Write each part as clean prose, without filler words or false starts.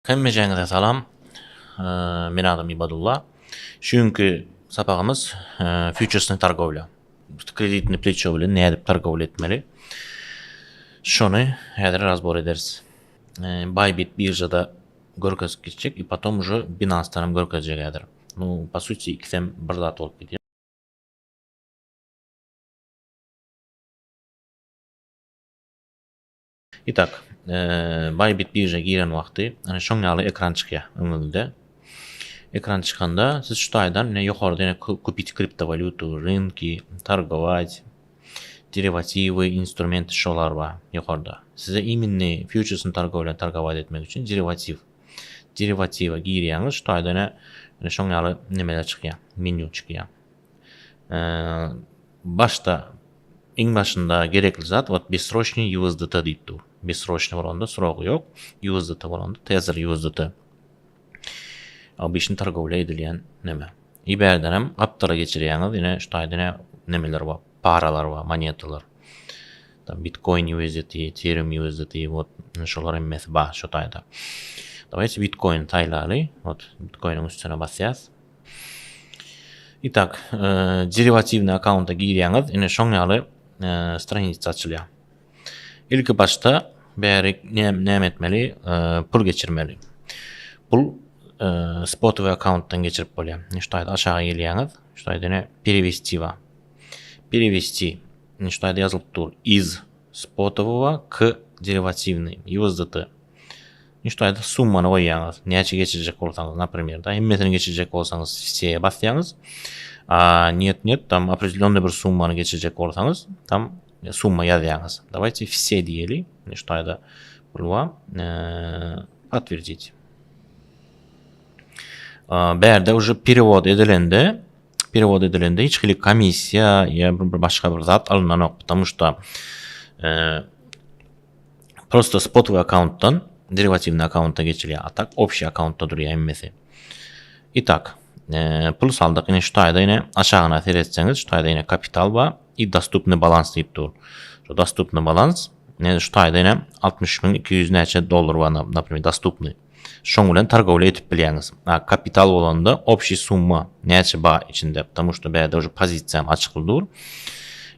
Hemmejeňize salam. Men adym Ibadulla. Şu günki sapagymyz fýuçersny targowlýa. Kreditni pleço bilen nädip targowlýa etmeli? Şony häzir razbor ederis. Bybit biržada görkezip geçjek i potom уже Binance-dan hem görkezjek häzir. Nu, po suti ikisem bir zat bolup gidýär. Itak, Bybit birža giren wagty ana şoň ýaly ekran çykýar öňüňizde. Ekran çykanda siz şu taýdan ine ýokarda ýene kupit kriptowalýutu, rynki, targować, derivatiwy, instrumenty şolar bar ýokarda. Size iminni fýuçersni targowlýa targować etmek üçin derivatiw. Derivatiwa girýäňiz şu taýda ine ine şoň ýaly nemeler çykýar, menýu çykýar. Başda Iň başynda gerekli zat wot bessroçnyý USDT diýip dur. Bessroçnyý bolanda srogy ýok. USDT bolanda Tether USDT. Obyçny targowlýa edilýän neme. I bärdenem gapdala geçirýäňiz ine şu taýda ine nemeler bar, paralar bar, monetalar. Tam Bitcoin USDT, Ethereum USDT wot şolar hemmesi bar şu taýda. Dawayçe Bitcoin saýlaly. Wot Bitcoiniň üstüne basýas. Itak, derivatiwny akkaunta girýäňiz, ine şoň ýaly stranitsa açylýar. Ilki başda bäri näme etmeli? Pul geçirmeli. Pul spotowy akkauntdan geçirip bolýar. Ine şu taýda aşaga gelýäňiz. Şu taýda ine perewesti bar. Perewesti. Ine şu taýda ýazylyp dur. Iz spotowowa k derivatiwny USDT. Şu taýda summany goýýaňyz. Näçe geçirjek bolsaňyz, naprimer, da hemmesini geçirjek bolsaňyz, все basýaňyz. A нет, нет, tam определенный bir summany geçirjek bolsaňyz, tam summa ýazýaňyz. Давайте все diýeli. Şu taýda pul bar. Подтвердить. Bärde уже перевод edilende, perewod edilende hiç hili komissiýa ýa bir başga bir zat alynanok, потому что Prosto spotowy akkauntdan derivatiwny akkaunta geçilýär. A tak общий akkauntda durýar hemmesi. I tak, e, pul saldyk. Ine şu taýda ine aşagyna seretseňiz, şu taýda ine kapital bar i dostupny balans diýip dur. Şu dostupny balans, ine şu taýda ine 60200 näçe dollar bar, naprimер, dostupny. Şoň bilen targowlýa edip bilýäňiz. A kapital bolanda общий summa näçe bar içinde, потому что bärde уже pozisiýam açykly dur.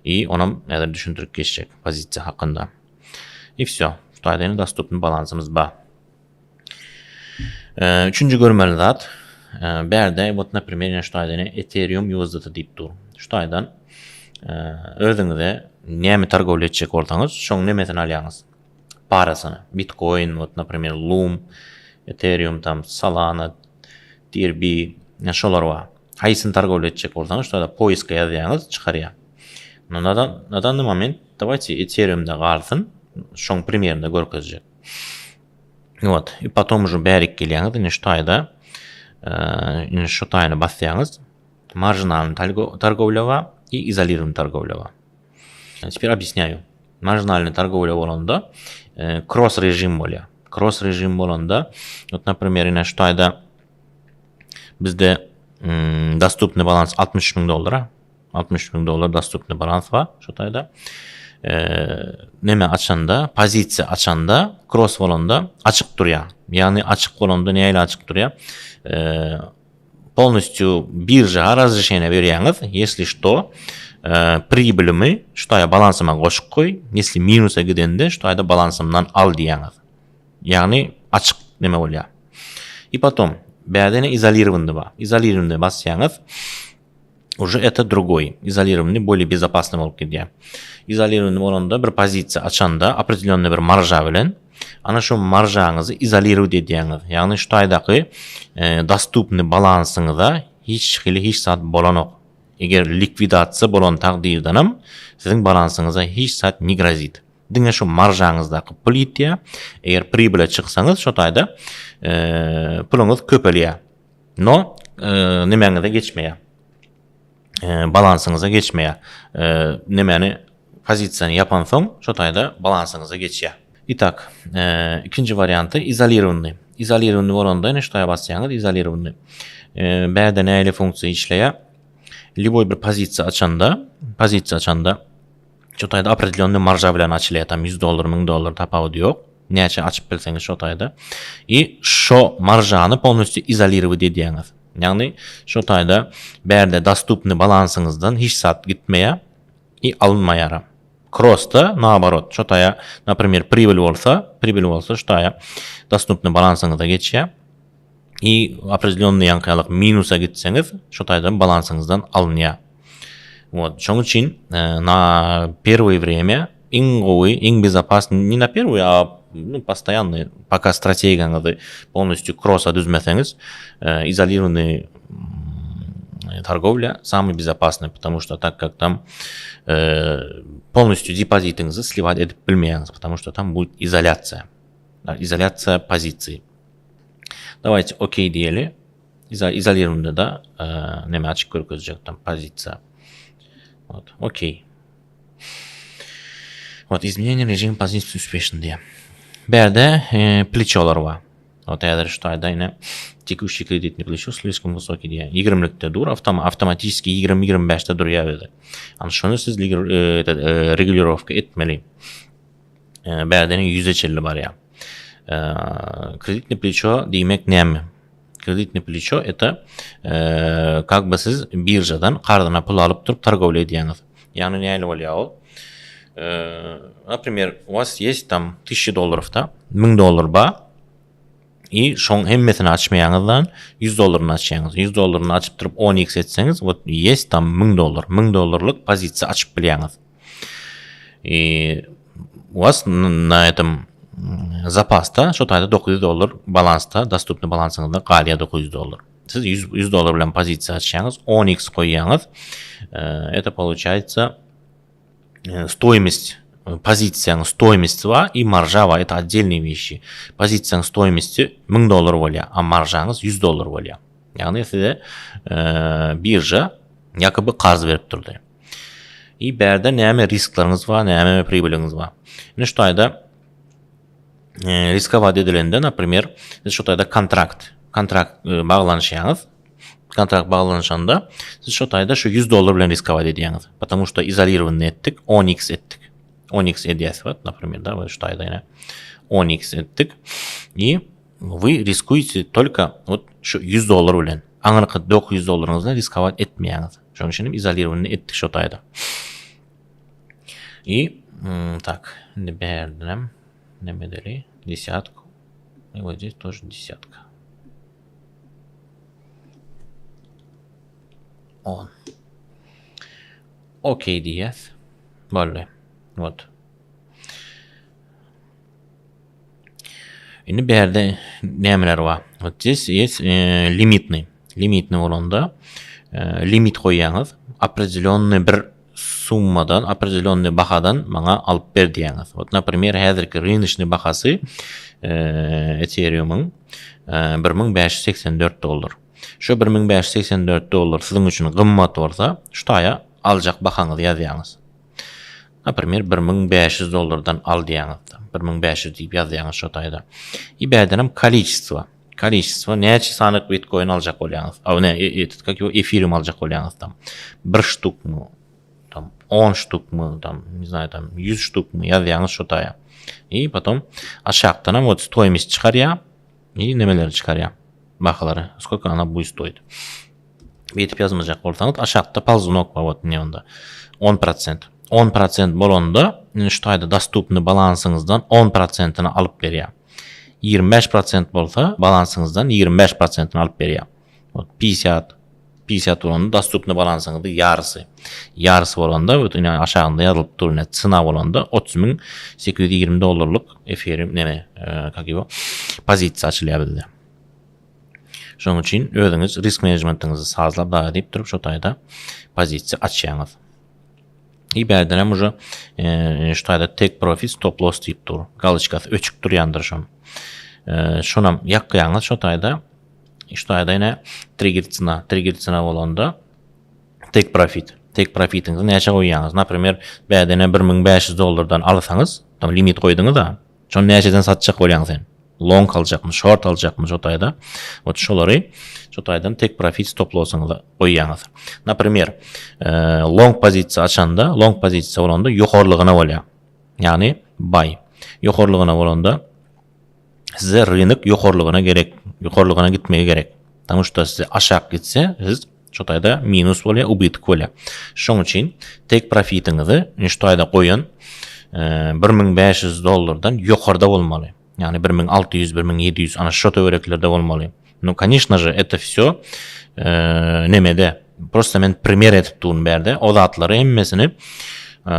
I onam häzir düşündirip geçjek pozisiýa hakynda. I всё. Şu taýda indi dostupny balansymyz bar. Üçünji görmeli zat, bärde вот например ýene şu taýda ýene Ethereum USDT diýip dur. Şu taýdan özüňize näme targowlýa etjek bolsaňyz, şoň nemesini alýaňyz. Parasyny. Bitcoin, вот например, Loom, Ethereum, tam Solana, TRB, ýa şolar bar. Haýsyny targowlýa etjek bolsaňyz, şu taýda poiska ýazýaňyz, çykarýar. No na, na danny moment давайте Ethereum'da galsyn. Şoň primerinde görkezjek. Вот. И потом уже bärik gelýäňiz, ine şu taýda ine şu taýyny basýaňyz. Marjinalny targowlýa bar и izolirованный targowlýa bar. Теперь объясняю. Marjinalny targowlýa bolanda cross rejim bolýar. Cross rejim bolanda, вот, например, ine şu taýda bizde dostupny balans 63 müň dollara. 63 müň dollar dostupny balans bar şu taýda. Neme açanda, pozisiýa açanda, cross bolanda açyk durýar. Ýagny açyk bolanda nähili açyk durýar? Polностью birža razрешение berýäňiz. Если что, pribylimi şu taýa balansyma goşup goý. Если minusa gidende şu taýda balansymdan al diýýäňiz. Ýagny açyk neme bolýar. И потом, bärde ýene izolirованный bar. Izolirованный basýaňyz. Уже это другой. Izolirованный более безопасный bolup gidýär. Izolirованный bolanda bir pozisiýa açanda определенный bir marža bilen ana şu maržaňyzy izolировать edýäňiz. Ýagny şu taýdaky e, dostupny balansyňyza hiç hili hiç zat bolanok. Eger likwidasiýa bolan takdyrdanam siziň balansyňyza hiç zat ne grozit. Diňe şu maržaňyzdaky pul ýitýär. Eger pribyle çyksaňyz şo taýda e, puluňyz köpelýär. No, e, nemäňize geçmeýär. E, balansyňyza geçmeýär. E, nemäni pozisiýany ýapansoň, şo taýda balansyňyza geçýär. Itak, e, ikinji warianty izolirowanyý. Izolirowanyý bolanda ine şu taýa basýaňyz, izolirowanyý. E, bärde nähili funksiýa işleýär? Lýuboý bir pozisiýa açanda, pozisiýa açanda şu taýda opredelýonnyý marža bilen açylýar. Tam 100 dollar, 1000 dollar tapawudy ýok. Näçe açyp bilseňiz şo taýda. I şo maržany polnostýu izolirowat edýäňiz. Ýagny şo taýda bärde dostupny balansyňyzdan hiç zat gitmeýär i alynmaýaram. Crossda naoborot, şo taýa naprimer pribel bolsa, pribel bolsa şu taýa dostupny balansyňyza geçýär. I opredelýonnyý ýaňky minusa gitseňiz, şo taýdan balansyňyzdan alynýar. Вот, şoň üçin na первое время iň gowy, iň bezopasnyý, ne na первый, a ну, постоянный, пока strategiýaňyzy полностью krossa düzmeseňiz, izolirованный торговля самый безопасный, потому что так как там полностью depozitiňizi sliwać edip bilmeýäňiz, потому что там будет izolýasiýa. Izolýasiýa pozisiýa. Давайте okey diýeli. Izolirowanyda da neme açyp görkezjek tam pozisiýa. Вот, okey. Вот, изменение режим pozisiýa успешно diýýär. Bärde e, pleçolar bar. Вот häzir şu taýda ine текущий kreditный плечо слишком высокий diýýär. 20-likde dur, avtom avtomatiski 20-25-de durýar özi. Ýani şony siz e, e, regulirovka etmeli. Bärden 100-e çenli barýar. Kreditny pleço diýmek näme? Kreditny pleço это как бы siz biržadan karzyna pul alyp durup torgowlýa edýäňiz. Ýagny nähili bolýar ol? Например, у вас есть там 1000 долларов da, 1000 dollar bar. I şoň hemmesini açmaýaňyzdan 100 dollaryny açýaňyz. 100 dollaryny açyp durup 10x etseňiz, вот есть там 1000 dollar. 1000 dollarlyk pozisiýa açyp bilýäňiz. I u вас na этом zapasda şo taýda 900 dollar balansda, dostupny balansyňyzda galýar 900 dollar. Siz 100, 100 dollar bilen pozisiýa açýaňyz, 10x goýýaňyz. Это получается стоимость pozisiýaň стоимости bar i marža bar. Это отдельные вещи. Pozisiýaň стоимости 1000 dollar bolýar, a maržaňyz 100 dollar bolýar. Ýagny size birža jakoby karz berip durdy. I bärde näme riskleriňiz bar, näme pribyliňiz bar. Indi şu taýda e, riskowat edilende, например, siz şu taýda kontrakt, kontrakt e, baglanyşýaňyz. Kontrakt baglanyşanda siz şu taýda şu 100 dollar bilen riskowat edýäňiz. Потому что izolirованный etdik, 10x etdik. 10x edýäs, вот, например, да, вот şu taýda ýene 10x etdik. И вы рискуете только вот şu 100 dollar bilen. Aňyrky 900 dollaryňyz bilen riskowat etmeýäňiz. Şonuň üçin hem izolirованный etdik şo taýda. И так, indi bärdenem näme edeli? Десятку. И вот здесь тоже десятка. On. Okey diýýäs. Boldy. Вот. Indi bärde nämeler bar? Вот здесь есть e, limitny. Limitny bolanda e, limit goýýaňyz. Определенный bir summadan, определенный bahadan maňa alyp ber diýýäňiz. Вот, например, häzirki rynочный bahasy e, Ethereumyň e, 1584 dollar. Şu 1584 dollar siziň üçin gymmat bolsa, şu taýa aljak bahaňyzy ýazýaňyz. Naprimer, 1500 dollardan al diýýäňiz. 1500 diýip ýazýaňyz şo taýda. I bärdenem koliçestvo. Koliçestvo näçe sany bitcoin aljak bolýaňyz? A ne, этот, как его, efirium aljak bolýaňyz tam. Bir ştukmy, tam 10 ştukmy, tam, не знаю, tam 100 ştukmy ýazýaňyz şo taýa. I potom aşakdanam вот стоимость çykarýar. I nemeleri çykarýar. Bahalary. Сколько она будет стоить. Beýdip ýazmajak bolsaňyz aşakda polzunok bar вот ne onda. 10%. 10% bolanda indi şu taýda dostupny balansyňyzdan 10%-ini alyp berýär. 25% bolsa balansyňyzdan 25%-ini alyp berýär. Вот 50 50 bolanda dostupny balansyňyzy ýarysy. Ýarysy bolanda вот ine aşagynda ýazylyp dur ine tsena bolanda 30820 dollarlyk efirium neme как его pozisiýa açylýar bizde. Şonuň üçin özüňiz risk menejmentiňizi sazlap dagy diýip durup şo taýda pozisiýa açýaňyz. I bärden hem уже e, şu taýda take profit stop loss diýip dur. Galoçkasy öçük durýandyr şon. E, şonam ýakýaňyz şo taýda. Şu taýda ýene trigger tsena, trigger tsena bolanda take profit. Take profitiňizi näçe goýýaňyz? Например, bärdene 1500 dollardan alsaňyz, tam limit goýduňyz-a. Şony näçeden satjak bolýaň sen? Long aljakmy, short aljakmy şo taýda? Ot şolary şo taýdan take profit stop lossuňyza goýýaňyz. Naprimer, e, long pozisiýa açanda, long pozisiýa bolanda ýokarlygyna bolýar. Ýagny buy. Ýokarlygyna bolanda. Size rynok ýokarlygyna gerek, ýokarlygyna gitmegi gerek. Потому что size aşak gitse, siz şu taýda minus bolýar, ubytk bolýar. Şoň üçin tek profitiňizi şu taýda goýan 1500 e, dollardan ýokarda bolmaly. Ýagny 1600, 1700 ana şu töwereklerde bolmaly. Ну, конечно же, это все e, nemede. Просто men primer edip durun bärde. O zatlary hemmesini e,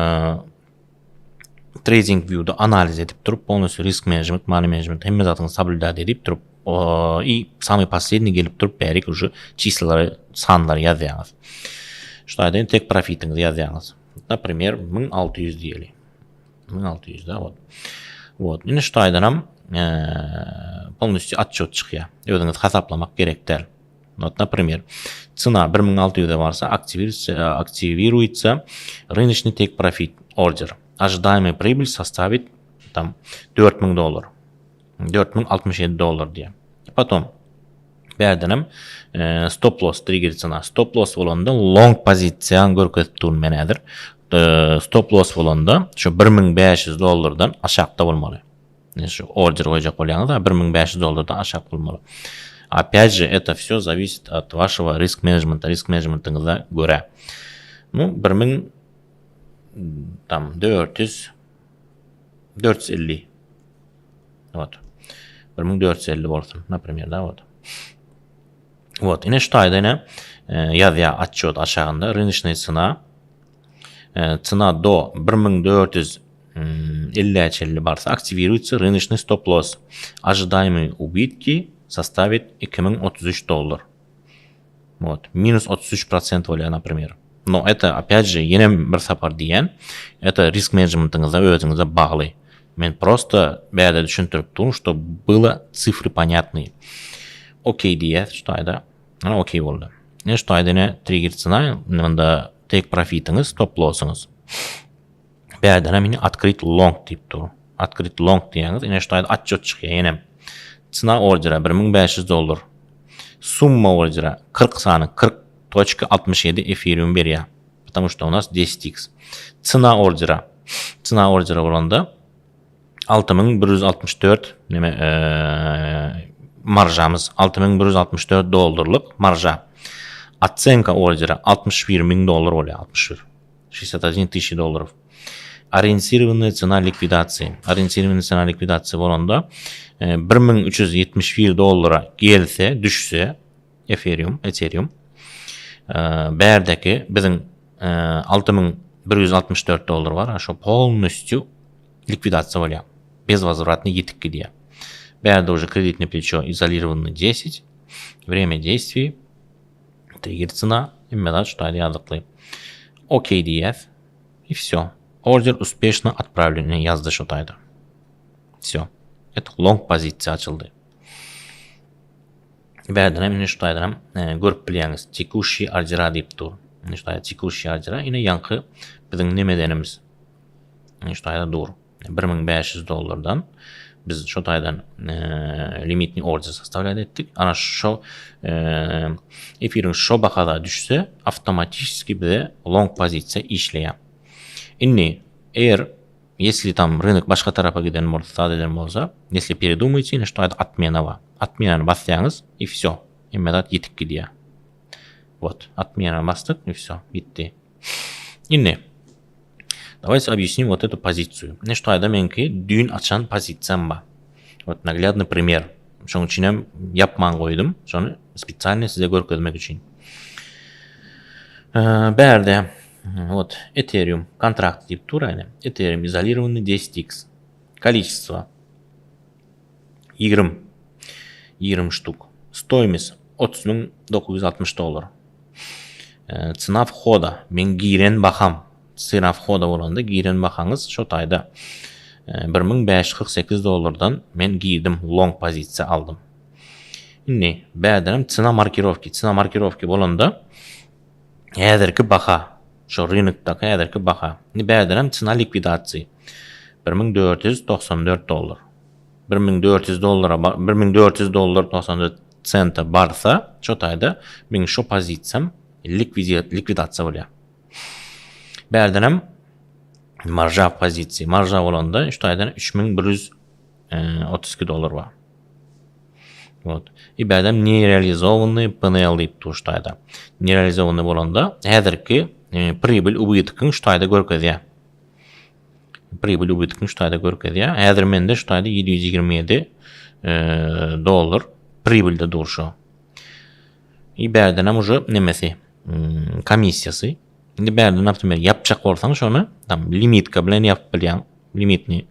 Trading View'da analiz edip durup, polностью risk management, money management hemme zatyňy соблюдать edip durup, i samый последний gelip durup bärik уже çislary, sanlary ýazýaňyz. Şu taýdan tek profitiňizi ýazýaňyz. Например, 1600 diýeli. 1600 da вот. Вот. Indi şu taýdan hem polностью отчет çykýar. Özüňiz hasaplamak gerek däl. Вот, например, цена 1600 barsa активируется, активируется рыночный take profit ордер. Ожидаемая прибыль составит там 4000 доллар. 4067 dollar diýýär. Потом bärdenem e, stop loss trigger цена. Stop loss bolanda long pozisiýany görkezip durun men häzir. E, stop loss bolanda şu 1500 dollardan aşakda bolmaly. Şu order goýjak bolýaňyz da 1500 dollardan aşak bolmaly. Опять же, это все зависит от вашего риск менеджмента, риск менеджментиňize görä. Ну, 1000 там 400 450. Вот. 1450 bolsun, например, да, вот. Вот, ine şu taýda ine ýazýar otçet aşagynda rыночная цена цена до 1450 çenli barsa aktiwirujsa rыночный stop loss. Ожидаемые убытки составит 2033 dollar. Вот, minus 33% bolýar, например. Но это, опять же, ýene bir sapar diýen, это risk menejmentiňize özüňize bagly. Men просто bärde düşündirip durun, что было цифры понятные. Okey diýýäs şu taýda. Ana okey boldy. Ine şu taýda ine trigger цена, munda take profitiňiz, stop lossuňyz. Bärden hem ine открыть long diýip dur. Открыть long diýýäňiz, ine şu taýda otçet çykýar ýene. Цена ordera 1500 dollar. Summa ordera 40 sany 40.67 efirium berýär. Потому что у нас 10x. Цена ordera. Цена ordera bolanda 6164 neme e, maržamyz 6164 dollarlyk marža. Оценка ordera 61 ming dollar bolýar 61. 61 тысячи долларов. Ориентированная цена ликвидации. Ориентированная цена ликвидации bolanda 1371 e, dollara gelse, düşse Ethereum, Ethereum e, bärdeki biziň 6164 e, dollar bar, şo polностью likvidasiýa bolýar. Безвозвратно ýitip gidýär. Bärde уже кредитное плечо изолированный 10. Время действий trigger цена hemme zat şu taýda ýazykly. Okey diýýäs. И все. Ордер успешно отправлен ýazdy şu taýda. Все. Это long pozisiýa açyldy. Bärden hem ine şu taýdan hem e, görüp bilýäňiz. Текущий ordera diýip dur. Ine şu taýda текущий ordera ine ýaňky biziň nemedenimiz. Ine şu taýda dur. 1500 dollardan biz şu taýdan e, limitni order составлять etdik. Ana şu e, efiriň şu bahada düşse avtomatiski bize long pozisiýa işleýär. Indi eger если там rynok başga tarapa giden bolsa, zat eden bolsa, если передумаете, ine şu taýda отмена bar. Отменany basýaňyz и все. Hemme zat ýitip gidýär. Вот, отмена basdyk и все, gitdi. Indi давайте объясним вот эту позицию. Ine şu taýda meňki düýn açan pozisiýam bar. Вот наглядный пример. Şonuň üçin hem ýapman goýdum. Şony специально size görkezmek üçin. Bärde вот Ethereum kontrakt diýip dur ýani. Ethereum izolirованный 10x. Количество 20 20 штук. Стоимость 30960 dollar. Цена входа men giren baham. Цена входа bolanda giren bahaňyz şo taýda 1548 dollardan men girdim long pozisiýa aldym. Indi bärdenem цена markirovki, цена markirovki bolanda häzirki baha, şo rynokdaky häzirki baha. Indi bärdenem цена likwidasiýa 1494 dollar. 1400 dollara 1400 dollar 94 sente barsa, şo taýda meň şo pozisiýam likwidasiýa bolýar. Bärdenem marža pozisiýa, marža bolanda şu taýdan 3132 dollar bar. Вот. И bärden нереализованный PNL diýip dur şu taýda. Нереализованный bolanda häzirki e, прибыль убыток şu taýda görkezýär. Прибыль убыток şu taýda görkezýär. Häzir mende şu taýda 727 e, dollar прибыль de dur şu. И bärden hem уже nemesi hmm, komissiýasy. Indi bärden например ýapjak bolsaň şony tam limitka bilen ýapyp bilýäň. Limitni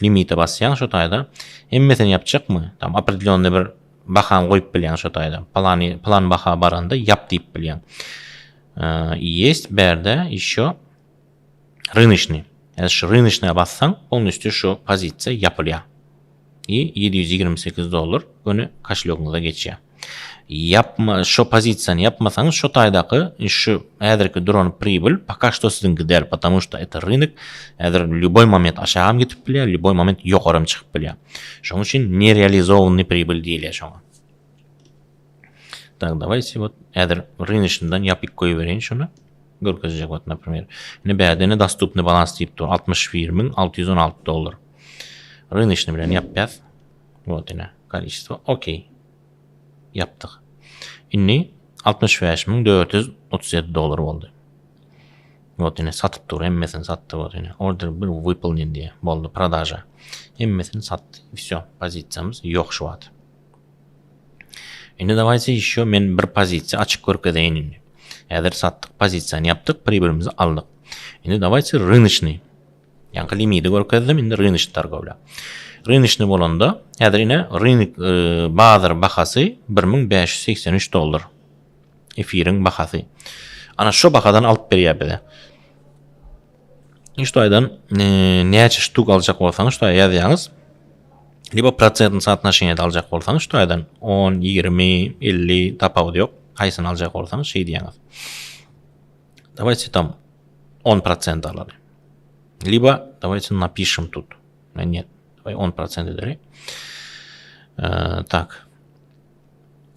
limite basýaň şu taýda. Hemmesini ýapjakmy? Tam определенный bir bahany goýup bilýäň şu taýda. Plany plan baha baranda ýap diýip bilýäň. Есть bärde еще рыночный. Yani şu рыночный bassaň, полностью şu pozisiýa ýapylýar. И 728 dollar göni kошелёгиňize geçýär. Ýapma şu pozisiýany ýapmasaňyz şu taýdaky şu häzirki duran прибыль пока что siziňki däl, потому что это рынок häzir любой момент aşagam gidip bilýär, любой момент ýokaram çykyp bilýär. Şonuň üçin нереализованный прибыль diýilýär şoňa. Так, давайте вот häzir рыночный dan ýapyp goýbereýin şunu. Görkezjek вот, например. Indi bärde доступный баланс diýip dur 61616 dollar. Рыночный bilen ýapýas. Вот ine количество. Okey. Ýapdyk. Indi 65437 dollar boldy. Вот ine satyp dur, hemmesini satdy вот ine. Order bir выполнен diýe boldy продажа. Hemmesini satdy. Всё, pozisiýamyz ýok şu wagt. Indi давайте еще men bir pozisiýa açyk görkezeýin indi. Häzir satdyk, pozisiýany ýapdyk, прибыль imizi aldyk. Indi давайте рыночный. Ýaňky limiti görkezdim, indi рыночный торговля. Рыночный bolanda, häzir ine rынок e, bazar bahasy 1583 dollar. Efiriň bahasy. Ana şu bahadan alyp berýär bize. Şu taýdan e, näçe штук aljak bolsaňyz, şu taýda ýazýaňyz. Либо процентный соотношение aljak bolsaňyz, şu taýdan 10, 20, 50 tapawudy ýok. Haýsyny aljak bolsaňyz şeý diýýäňiz. Давайте там 10% alaly. Либо давайте напишем тут. Нет, давай 10% edeli. Э, так.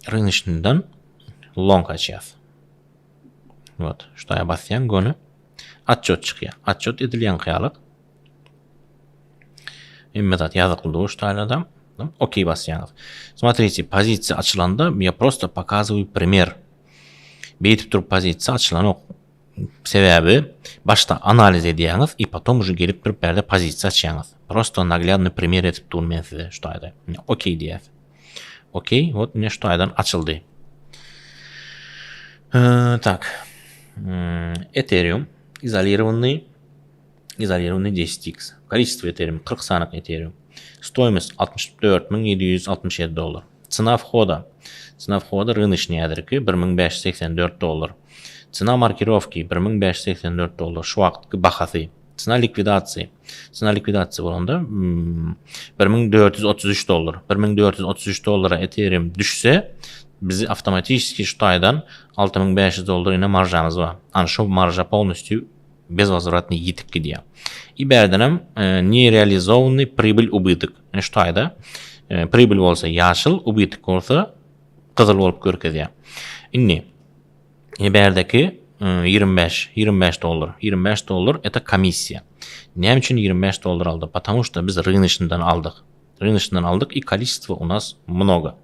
Рыночный dan long açýas. Вот, şu taýa basýaň göni отчет çykýar. Отчет edilýän hyýalyk. Hemme zat ýazykly dur şu taýlarda. Okey basýaňyz. Смотрите, pozisiýa açylanda я просто показываю пример. Beýdip durup pozisiýa açylanok. Sebäbi başda analiz edýäňiz и потом уже gelip durup bärde pozisiýa açýaňyz. Просто наглядный пример edip durun men size şu taýda. Okey diýýäs. Okey, вот ine şu taýdan açyldy. Так. Ethereum изолированный изолированный 10x. Количество Ethereum 40 sanyk Ethereum. Стоимость 64767 dollar. Цена входа. Цена входа рыночный häzirki 1584 dollar. Цена маркировки 1584 dollar. Şu wagtky bahasy. Цена ликвидации. Цена ликвидации bolanda 1433 dollar. 1433 dollara Ethereum düşse bizi avtomatiski şu taýdan 6500 dollar ine maržamyz bar. Ana şu marja полностью безвозвратный ýitip gidýär. И bärdenem e, нереализованный прибыль убыток. Yani şu taýda e, прибыль bolsa ýaşyl, убыток bolsa gyzyl bolup görkezýär. Indi e, bärdeki 25 25 dollar. 25 dollar это комиссия. Näme üçin 25 dollar aldy? Потому что biz рыночный dan aldyk. Рыночный dan aldyk и количество у нас много.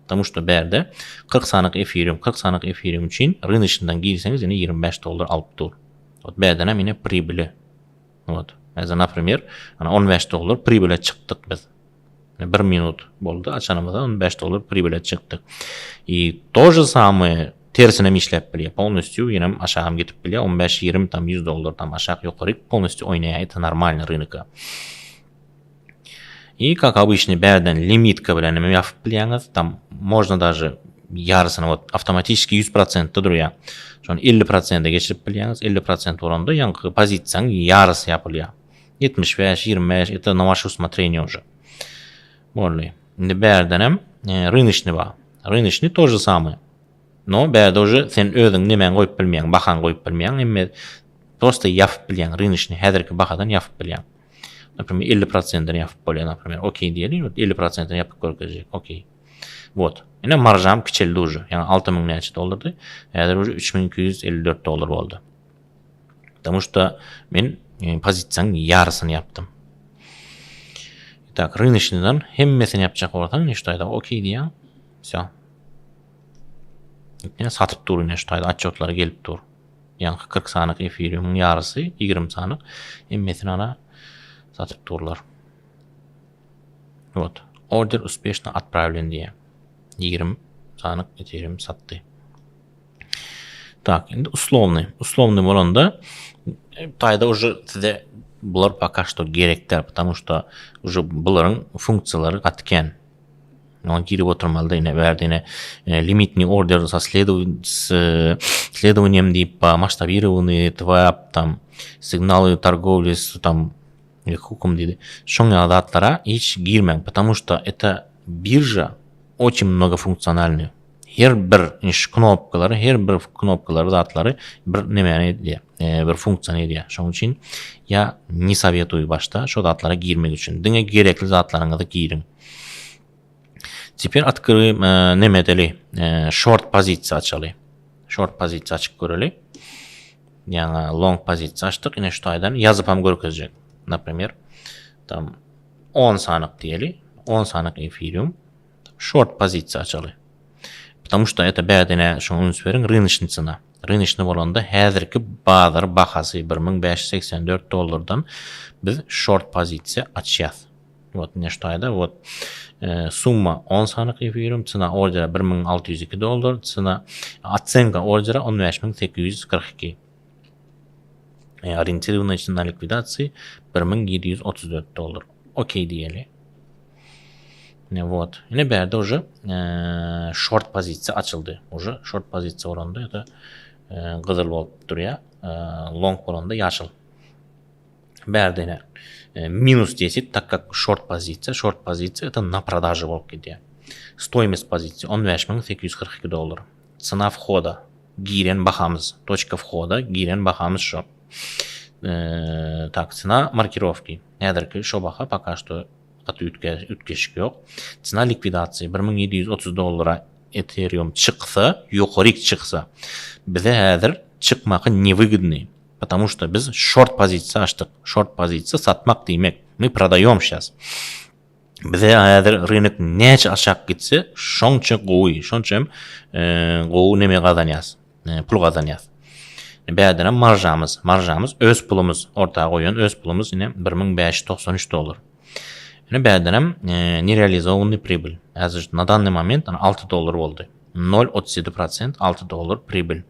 Потому что bärde 40 sanyk Ethereum, 40 sanyk Ethereum üçin рыночный dan girseňiz ýene 25 dollar alyp dur. Вот bärden hem ýene прибыли. Вот. Mesela, например, ana 15 dollar прибыль çykdyk biz. Bir minut boldy açanymyzda 15 dollar прибыль çykdyk. И то же самое tersine işläp bilýär. Полностью ýene aşagam gidip bilýär. 15 20 tam 100 dollar tam aşak ýokary полностью oýnaýar. Это нормальный рынок. И как обычно bärden limitka bilen hem ýapyp bilýäňiz. Там можно даже ýarysyny вот автоматически 100% durýar. Şony 50% geçirip bilýäňiz. 50% bolanda ýaňky pozisiýaň ýarysy ýapylýar. 75, 25 это на ваше усмотрение уже. Boldy. Indi bärden hem e, рыночный bar. Рыночный то же самое. Но bärde уже sen özüň nemäni goýup bilmeýäň, bahany goýup bilmeýäň, emme просто ýapyp bilýäň, рыночный häzirki bahadan ýapyp bilýäň. Например, 50%-den ýapyp bolýar, например. Okey diýeli, 50%-den ýapyp görkezjek. Okey. Вот. Ine marjam kiçeldi уже. Ýagny 6000 näçe dollardy? Häzir уже 3254 dollar boldy. Потому что men e, pozisiýanyň ýarysyny ýapdym. Так, рыночный dan hemmesini ýapjak bolsaň, şu taýda okey diýýäň. Всё. Ine satyp dur ine şu taýda otçotlary gelip dur. Ýaňky 40 sanyk efiriumyň ýarysy, 20 sanyk hemmesini ana satyp durlar. Вот. Order успешно отправлен diýýär. 20 sanyk ethereum satdy. Так, indi условный. Условный bolanda taýda уже size bular пока что gerek däl, потому что уже bularyň funksiýalary gaty kän. Oňa girip oturmaly ine bärde ine limitny order со с следованием diýip masштабированный твап там сигналы торговли с там хуком diýdi. Şoň ýaly zatlara hiç girmäň, потому что это биржа очень многофункциональный. Her bir iş knopkalary, her bir knopkalary zatlary bir nemäni edýär, bir funksiýany edýär. Şonuň üçin я не советую başda şo zatlara girmek üçin. Diňe gerekli zatlaryňyzy giriň. Теперь открываем neme edeli? Short pozisiýa açaly. Short pozisiýa açyp göreli. Ýaňy long pozisiýa açdyk. Ine şu taýdan ýazyp hem görkezjek. Например, там 10 sanyk diýeli. 10 sanyk Ethereum. Short pozisiýa açaly. Потому что это bädene şoňa üns beriň rыночный цена. Rыночный bolanda häzirki bazar bahasy 1584 dollardan biz short pozisiýa açýas. Вот ine şu taýda вот summa 10 sanyk Ethereum, цена ordera 1602 dollar, цена оценка ordera 15842. Ориентированная цена ликвидации 1734 dollar. Okey diýeli. Ne вот. Ine bärde уже short pozisiýa açyldy. Уже short pozisiýa bolanda это gyzyl bolup durýar. Long bolanda ýaşyl. Bärde ine минус 10, так как short pozisiýa, short pozisiýa это на продаже bolup gidýär. Стоимость pozisiýa 15842 dollar. Цена входа giren bahamyz, точка входа giren bahamyz şu. Так, цена маркировки. Häzirki şo baha пока что gaty üýtgeşik ýok. Цена ликвидации 1730 dollara Ethereum çyksa, ýokaryk çyksa, bize häzir çykmagy невыгодный. Потому что biz short pozisiýa açdyk. Short pozisiýa satmak diýmek. Мы продаем сейчас. Bize häzir rynok näçe aşak gitse, şonça gowy, şonça hem gowy neme gazanýas, pul gazanýas. Bärden hem maržamyz, maržamyz öz pulumyz, orta goýan öz pulumyz ine 1593 dollar. Ine bärden hem нереализованный прибыль. Häzir на данный момент 6 dollar boldy. 0.37% 6 dollar прибыль.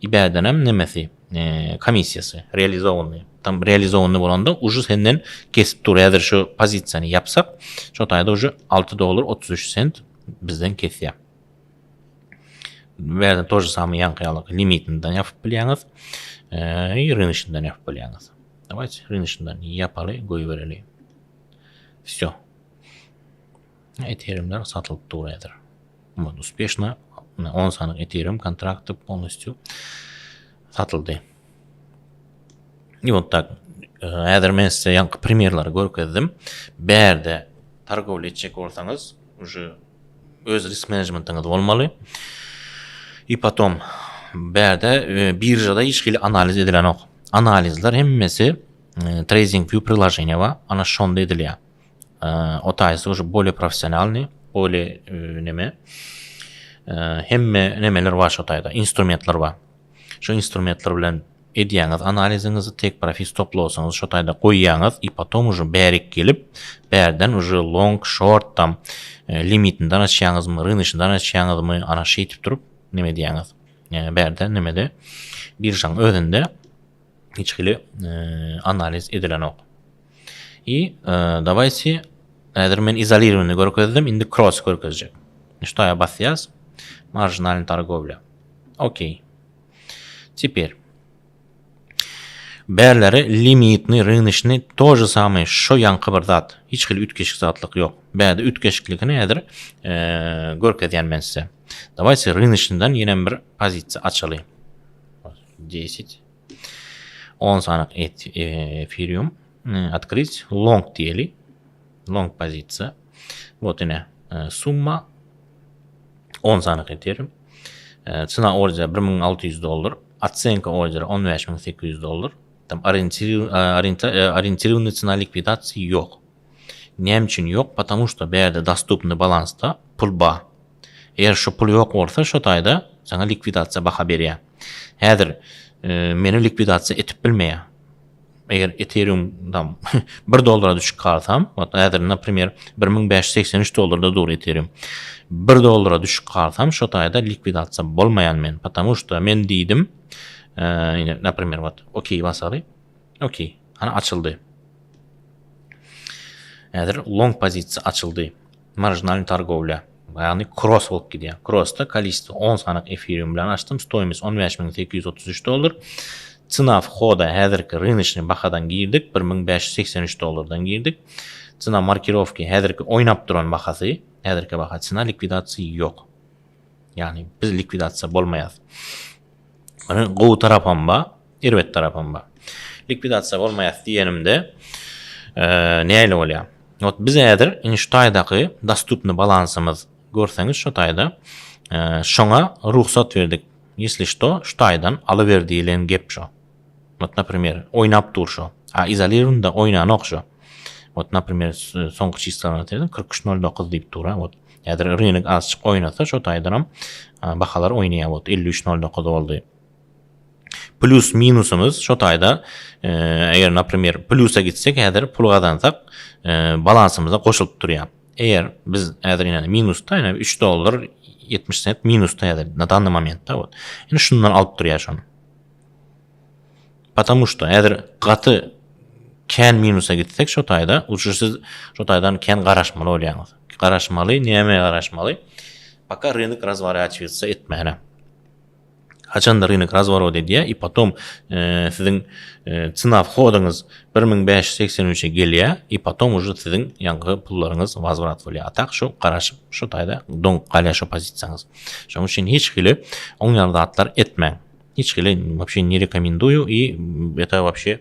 И bärden hem nemesi, komissiýasy реализованный. Там реализованный bolanda уже senden kesip dur. Häzir şu pozisiýany ýapsak, şo taýda уже 6 dollar 33 sent bizden kesýär. Bärde то же самое ýaňky ýaly limitinden ýapyp bilýäňiz, и rыночныйdan ýapyp bilýäňiz. Давайте rыночныйdan ýapaly, goýbereli. Все. Ethereumlar satylyp dur häzir. Вот успешно 10 sanyk Ethereum kontrakty полностью satyldy. И вот так. Häzir men size ýaňky примерлary görkezdim. Bärde торговля etjek bolsaňyz, уже öz risk menejmentiňiz bolmaly. И потом bärde biržada hiç hili analiz edilenok. Analizler hemmesi TradingView приложение bar. Ana şonda edilýär. O taýsy уже более professionalny, более neme hemme nemeler bar şo taýda, instrumentler bar. Şu instrumentler bilen edýäňiz analiziňizi, take profit stop lossuňyzy şo taýda goýýaňyz и потом уже bärik gelip, bärden уже long, short tam limitinden açýaňyzmy, rynочnydan açýaňyzmy, ana şeýtip durup neme edýäňiz. Bärde nemede biržaň özünde hiç hili analiz edilenok. И давайте häzir men izolirованный görkezdim, indi cross görkezjek. Şu taýa basýas. Marjinalny торговля. Okey. Теперь Bärleri limitny, rynочny то же самое, şo ýaňky bir zat. Hiç hili üýtgeşik zatlyk ýok. Bärde üýtgeşikligini häzir görkezýän men size. Давайте rynочnydan ýene bir pozisiýa açaly. 10 10 sanyk Ethereum открыть long diýeli. Long pozisiýa. Вот ine summa 10 sanyk Ethereum. Цена ordera 1600 dollar. Оценка ordera 15800 dollar. Там ориентированная цена ликвидации ýok. Näme üçin ýok? Потому что bärde доступный balansda pul bar. Eger şu pul ýok bolsa, şo taýda saňa likwidasiýa baha berýär. Häzir e, meni likwidasiýa etip bilmeýär. Eger Ethereum tam 1 dollara düşüp galsam, вот häzir например 1583 dollarda dur Ethereum. 1 dollara düşüp galsam, şo taýda likwidasiýa bolmaýan men, потому что men diýdim, e, ine, например, вот, okey basaly. Okey, ana açyldy. Häzir long pozisiýa açyldy. Marjinalny torgowlýa. Ýagny cross bolup gidýär. Crossda количество 10 sanyk Ethereum bilen açdym. Стоимость 15833 dollar. Цена входа häzirki rynочный bahadan girdik. 1583 dollardan girdik. Цена маркировки häzirki oýnap duran bahasy, häzirki baha цена likwidasiýa ýok. Ýagny biz likwidasiýa bolmaýas. Munuň gowy tarapam bar, erbet tarapam bar. Likwidasiýa bolmaýas diýenimde, nähili bolýar? Ot biz häzir indi şu taýdaky dostupny balansymyz görseňiz şu taýda şoňa rugsat berdik. Если что, şu taýdan alyber diýilen gep şo. Вот, например, oýnap dur şo. A izolirowanda oýnanok şo. Вот, например, soňky çislany 43.09 diýip dur, вот. Häzir rynok azçyk oýnasa, şo taýdanam bahalar oýnaýar. Вот 53.09 boldy. Plus minusumyz şo taýda, eger например plusa gitsek, häzir pul gazansak, balansymyza goşulyp durýar. Eger biz häzir ýene minusda, ýene 3 dollar 70 sent minusda häzir na данный momentda вот. Indi şundan alyp durýar şony. Потому что häzir gaty kän minusa gitsek şo taýda, uçur siz şo taýdan kän garaşmaly bolýaňyz. Garaşmaly, näme garaşmaly? Пока рынок разворачивается etmäne. Haçanda rynok razworot edýär i potom e, siziň e, цена входyňyz 1583-e gelýär i potom уже siziň ýaňky pullaryňyz возврат bolýar. A tak şu garaşyp şu taýda doňup galýar şu pozisiýaňyz. Şonuň üçin hiç hili oňýan zatlar etmäň. Hiç hili вообще не рекомендую и это вообще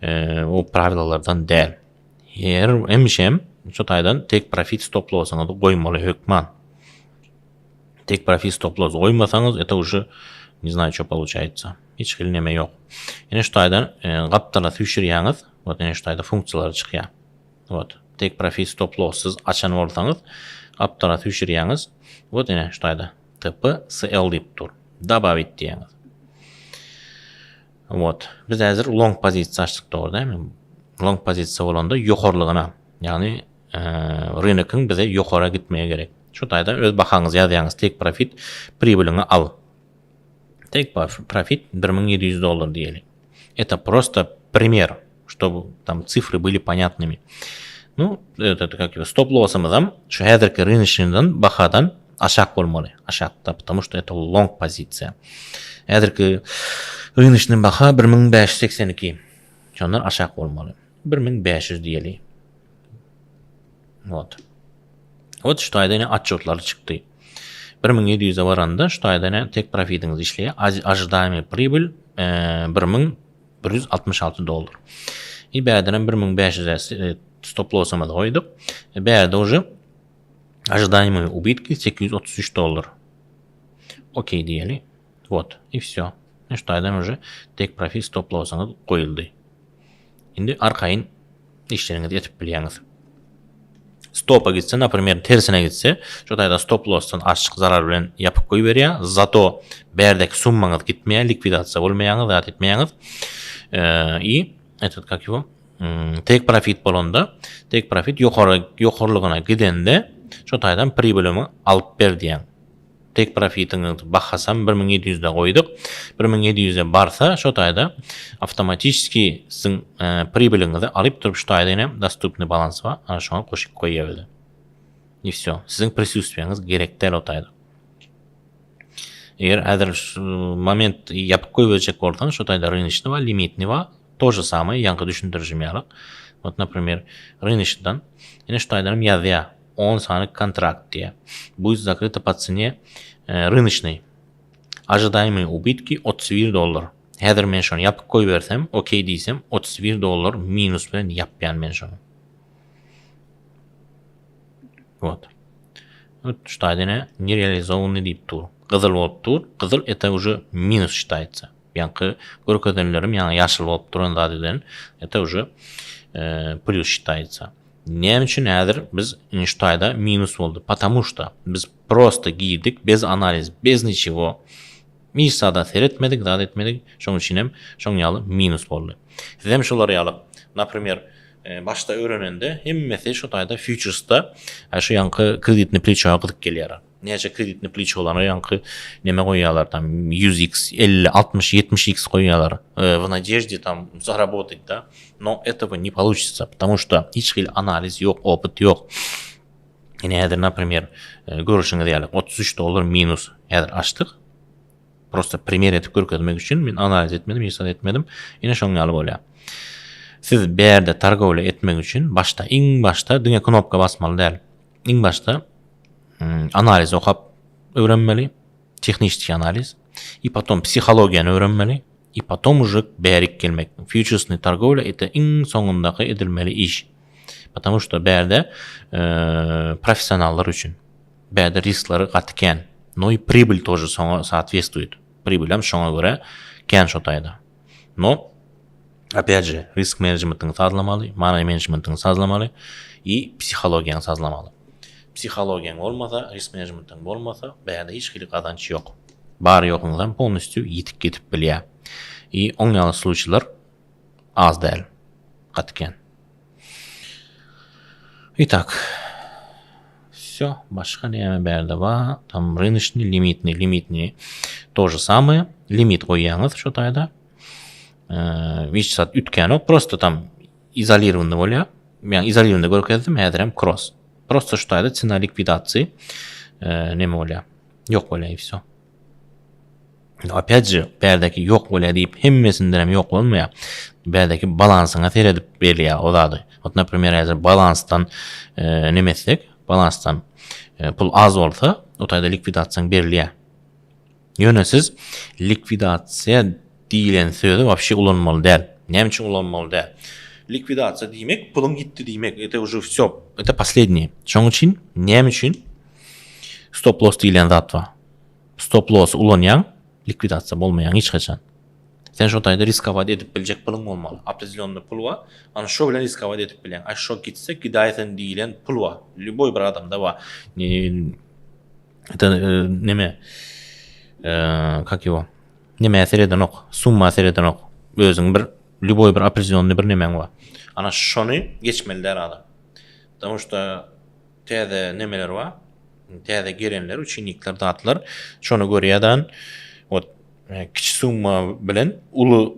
e, o правилаlardan däl. Her hemişe şu taýdan take profit stop lossuňyzy goýmaly hökman. Take profit stop loss goýmasaňyz, это уже не знаю, что получается. Hiç hili neme ýok. Ýene şu taýdan e, gapdala süýşürýäňiz. Вот ýene şu taýda funksiýalary çykýar. Вот. Take profit stop losssyz açan bolsaňyz, gapdala süýşürýäňiz. Вот ýene şu taýda TP SL diýip dur. Добавить diýýäňiz. Вот. Biz häzir long pozisiýa açdyk dogry dälmi? Long pozisiýa bolanda ýokarlygyna, ýagny e, rynokyň bize ýokara gitmegi gerek. Şu taýda öz bahaňyzy ýazýaňyz, take profit pribylyňy al. Take profit 1700 dollar diýeli. Это просто пример, чтобы там цифры были понятными. Ну, это как его, стоп lossumyzam şu häzirki rynочныйdan bahadan aşak bolmaly. Aşakda, потому что это long pozisiýa. Häzirki rynочный baha 1582. Şondan aşak bolmaly. 1500 diýeli. Вот. Вот şu taýda ýene otçetlary çykdy. 1700-e baranda şu taýda ýene take profitiňiz işleýär. Ожидаемый прибыль 1166 dollar. I bärden hem 1500-e stop lossumyzy goýduk. Bärde уже ожидаемые убытки 833 dollar. Okey diýeli. Вот, и все. Şu taýdan уже take profit stop lossuňyz goýuldy. Indi arkaýyn işleriňizi etip bilýäňiz. Stopa gitse, например, tersine gitse, şu taýda stop lossdan açyk zarar bilen ýapyp goýberýär. Zato bärdeki summaňyz gitmeýär, likwidasiýa bolmaýaňyz, zat etmeýäňiz. И этот как его take profit bolanda, take profit ýokary ýokarlygyna gidende, şu taýdan pribylymy alyp ber diýýän. Take profitiňiz bahasam 1700-de goýduk. 1700-e barsa, şo taýda awtomatiski siziň pribylyňyzy alyp durup şu taýda ýene dostupny balans bar. Ana şoňa goşup goýýar bize. И все. Siziň присутствияňyz gerek däl o taýda. Eger häzir şu moment ýapyp goýberjek bolsaň, şo taýda rynочny bar, limitni bar. То же самое, ýaňky düşündirişim ýaly. Вот, например, rynочnydan ýene şu taýdan hem ýazýar. 10 sany kontrakt diýýär. Будет закрыто по цене rynочной. Ожидаемые убытки 31 dollar. Häzir men şony ýapyp goýbersem, okey diýsem, 31 dollar minus bilen ýapýan men şony. Вот. Вот şu taýda ine нереализованный diýip dur. Gyzyl bolup dur. Gyzyl это уже minus считается. Ýaňky görkezenlerim ýaňy ýaşyl bolup duran zat eden это уже e, плюс считается. Näme üçin häzir biz indi şu taýda minus boldy? Потому что biz prosto girdik bez analiz, bez niçego. Hiç zada seretmedik, zat etmedik. Şoň üçin hem şoň ýaly minus boldy. Siz hem şolar ýaly, например, e, başda öwrenende hemmesi şu taýda futuresda e, şu ýanky kreditni plečoga gyzyp gelýär. Näçe kreditni plečolary ýanky neme goýýarlar tam 100x, 50, 60, 70x goýýarlar. E, в надежде там заработать, да. Но этого не получится, потому что hiç hili analiz ýok, опыт ýok. Ine häzir, например, e, görüşüňiz ýaly 33 dollar minus häzir açdyk. Prosta пример edip görkezmek üçin men analiz etmedim, hiç zat etmedim. Ine şoň ýaly bolýar. Siz bärde torgovlya etmek üçin başda, iň başda diňe knopka basmaly däl. Iň başda hmm, analiz okap öwrenmeli, tehniçki analiz. И потом psihologiýany öwrenmeli. И потом уже bärik gelmek. Futuresny torgovlya это iň soňundaky edilmeli iş. Потому что bärde e, professionallar üçin. Bärde risklary gaty kän. Но и прибыль тоже soňa соответствует. Прибыль hem şoňa görä kän şo taýda. Но опять же risk managementiňi sazlamaly, money managementiňi sazlamaly и psihologiýaňy sazlamaly. Psihologiýaň bolmasa, risk managementiň bolmasa, bärde hiç hili gazanç ýok. Bar ýokuňyzam полностью ýitip ketip bilýär. И oň ýaly случaylar az däl. Gaty kän. Итак, все, başga näme bärde bar? Там рыночный, лимитный, лимитный то же самое. Limit goýýaňyz şu taýda. Ee, hiç zat üýtgänok, просто там izolirованный bolýar. Men izolirованный görkezdim, häzir hem cross. Просто şu taýda цена likvidasiýa e, neme bolýar? Ýok bolýar и все. Опять же, bärdeki ýok bolýar diýip hemmesinden hem ýok bolmaýar. Bärdeki balansyňa seredip berýär o zady. Вот, например, häzir balansdan e, neme etsek, balansdan e, pul az bolsa, o taýda likwidasiýaň berilýär. Ýöne siz likwidasiýa diýlen sözi вообще ulanmaly däl. Näme üçin ulanmaly däl? Likwidasiýa diýmek puluň gitdi diýmek. Это уже все, это последнее. Şonuň üçin näme üçin stop loss diýlen zat bar? Stop loss ulanýaň, likwidasiýa bolmaýaň hiç haçan. Sen şo taýda riskować edip biljek puluň bolmaly. Определенный pul bar. Ana şo bilen riskować edip bilýäň. A şo gitse gidäýsin diýlen pul bar. Любой bir adamda bar. Это e, neme? E, как его? Neme seredenok, summa seredenok. Özüň bir любой bir определенный bir nemäň bar. Ana şony geçmeli däl adam. Потому что täze nemeler bar. Täze gelenler, uçenikler, zatlar şony görýärden вот e, kiçi summa bilen uly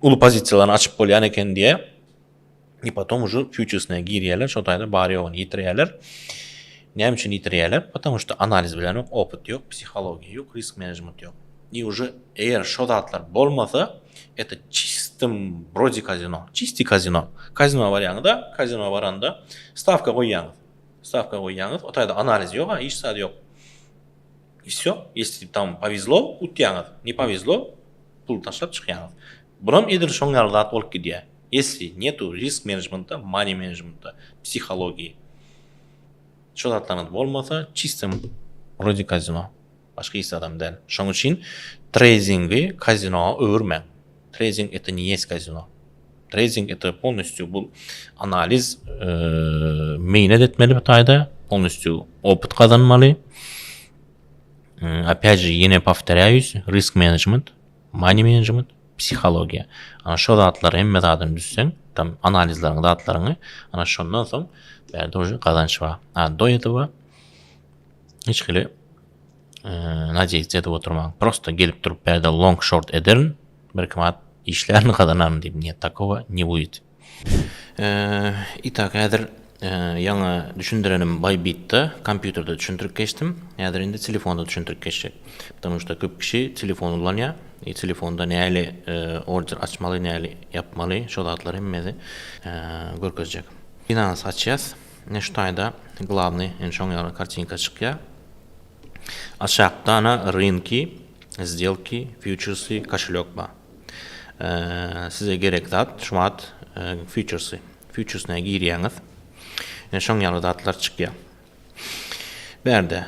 uly pozisiýalaryny açyp bolýan eken diýe. И потом уже futuresine girýärler, şo taýda bar ýoguny ýitirýärler. Näme üçin ýitirýärler? Потому что analiz bilenok, опыт ýok, psihologiýa ýok, risk management ýok. И уже eger şo zatlar bolmasa, это чистым вроде казино, чистый казино. Казино barýaňyzda, казино baranda ставка goýýaňyz. Ставка goýýaňyz, o taýda analiz ýok, ha, hiç zat ýok. И все. Если там повезло, utýaňyz. Не повезло, pul taşlap çykýaňyz. Buram edil şoň ýaly zat bolup gidýär. Если нету risk managementa, money managementa, psihologiýa. Şo zatlaryňyz bolmasa, чисто вроде казино. Başga hiç zadam däl. Şoň üçin tradingi kazinoa öwürmäň. Trading это не есть казино. Trading это полностью bu analiz e, meýnet etmeli bu taýda, полностью опыт gazanmaly. Опять же, ýene повторяюсь, risk management, money management, psihologiýa. Ana şo zatlary hemme zadyny düzseň, tam analizleriň zatlaryňy, ana şondan soň bärde уже gazanç bar. A do этого hiç hili надеяться edip oturmaň. Просто gelip durup bärde long short ederin, bir iki manat işlärin gazanaryn diýip, нет, такого не будет. Итак, häzir ýaňy düşündirenim Bybit-de kompýuterde düşündirip geçdim. Häzir indi telefonda düşündirip geçjek. Потому что köp kişi telefon ulanýar. I telefonda näli order açmaly, näli ýapmaly, şo zatlary hemmesi görkezjek. Binance açýas. Ine şu taýda glawny, ine şoň ýaly kartinka çykýar. Aşakda ana rynki, сделки, futuresy, koşelok bar. Size gerek zat şu wagt futuresy. Futuresine girýäňiz. Ine şoň ýaly zatlar çykýar. Bärde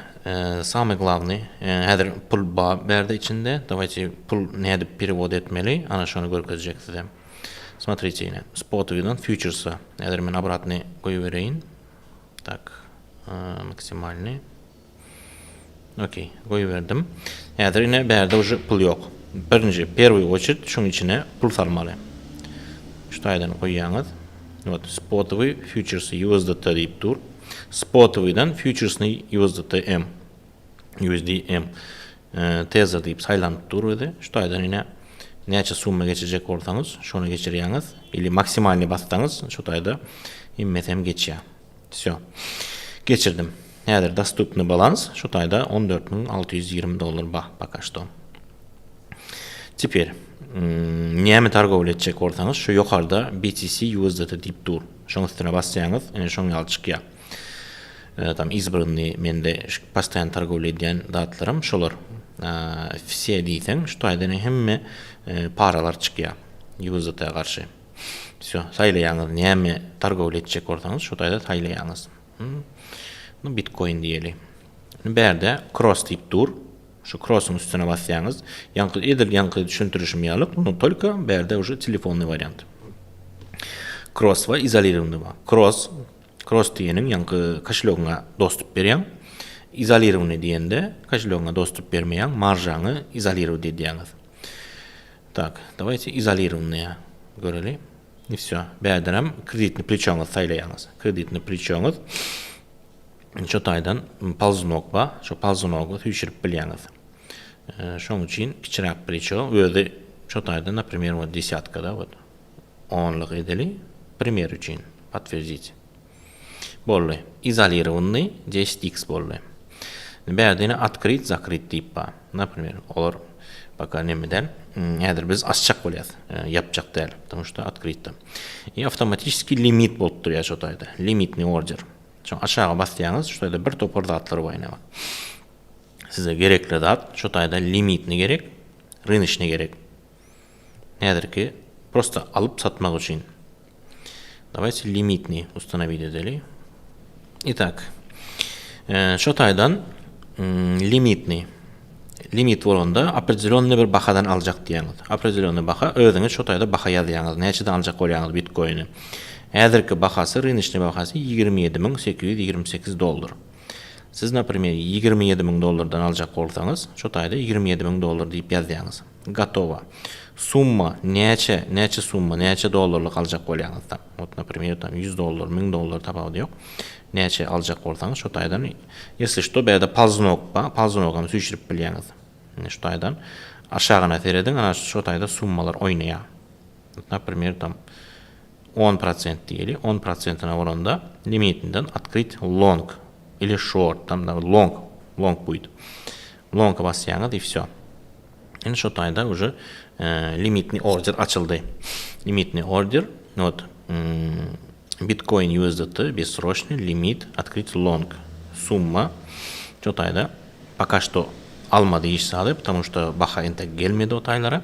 samый glawny häzir pul bar bärde içinde. Dawayte pul nädip perewod etmeli? Ana şony görkezjek size. Смотрите, ine, spotowydan futures'a. Häzir men obratny goýbereýin. Tak, maksimalny. Okey, goýberdim. Häzir ine bärde уже pul ýok. Birinji, первый очередь şuň içine pul salmaly. Şu taýdan goýýaňyz. Вот, spotowy futuresy USDT diýip dur. Spotowydan futuresny USDT M. USDM Tether diýip saýlanyp dur özi. Şu taýdan ine näçe summa geçirjek bolsaňyz, şony geçirýäňiz. Ili maksimalny bassaňyz, şu taýda hemmesi hem geçýär. Vsyo. Geçirdim. Häzir dostupny balans şu taýda 14620 dollar bar пока что. Теперь näme torgowly etjek bolsaňyz, şu ýokarda BTC USDT diýip dur. Şoň üstüne basýaňyz, ine şoň ýaly çykýar. Tam избранный mende постоянно торговля edýän zatlarym şolar. Все diýseň, şu taýdan hemme paralar çykýar USDT garşy. Все, saýlaýaňyz näme торговля etjek bolsaňyz, şu taýda saýlaýaňyz. Nu bitcoin diýeli. Bärde cross diýip dur. Şu crossyň üstüne basýaňyz. Ýaňky edil ýaňky düşündirişim ýaly, no только bärde уже telefonny wariant. Cross we izolirowanyý bar. Cross Cross diýeniň ýaňky koşelýogyňa dostup berýäň. Izolirowanyý diýende koşelýogyňa dostup bermeýäň, maržaňy izolirowat edýäňiz. Tak, dawajte izolirowanyýa göreli. I wsё. Bärdenem kreditny pleçoňyzy saýlaýaňyz. Kreditny pleçoňyz şo taýdan polzunok bar. Şo polzunogy süýşürip bilýäňiz. Şoň üçin kiçiräk pleço özi şo taýda, naprimer, вот desýatkada вот onluk edeli. Primer üçin podtwerdit. Boldy. Izolirowanyý 10x boldy. Bärde ýene otkryt, zakryt diýip bar. Naprimer, olar пока neme däl. Häzir biz açjak bolýas, ýapjak däl, потому что otkrytda. I awtomatiski limit bolup durýar şo taýda. Limitny order. Şoň aşaga basýaňyz, şu taýda bir topar zatlar bar ine. Size gerekli zat şu taýda limitny gerek, rynочny gerek. Häzirki prosta alyp satmak üçin. Dawajte limitni ustanovit edeli. Itak. Şo taýdan limitni limit bolanda opredelýonnyý bir bahadan aljak diýýäňiz. Opredelýonnyý baha özüňiz şo taýda baha ýazýaňyz. Näçeden aljak bolýaňyz bitkoini. Häzirki bahasy rynочnyý bahasy 27828 dollar. Siz naprimer 27000 dollardan aljak bolsaňyz, şo taýda 27000 dollar diýip ýazýaňyz. Gotowa. Summa näçe, näçe summa, näçe dollarlyk aljak bolýaňyz tam. Вот, например, tam 100 dollar, 1000 dollar tapawudy ýok. Näçe aljak bolsaňyz şo taýdan, если что, bärde polzunok bar, polzunogam süýşürip bilýäňiz. Ine şu taýdan aşagyna serediň, ana şo taýda summalar oýnaýar. Например, tam 10% diýeli, 10 prosentine bolanda limitinden открыть long или short, tam long, long будет. Longa basýaňyz и все. Indi şo taýda уже limitny order açyldy. Limitny order, вот, Bitcoin USDT bessroçnyý limit открыть long. Summa şo taýda пока что almady hiç zady, потому что baha entek gelmedi o taýlara.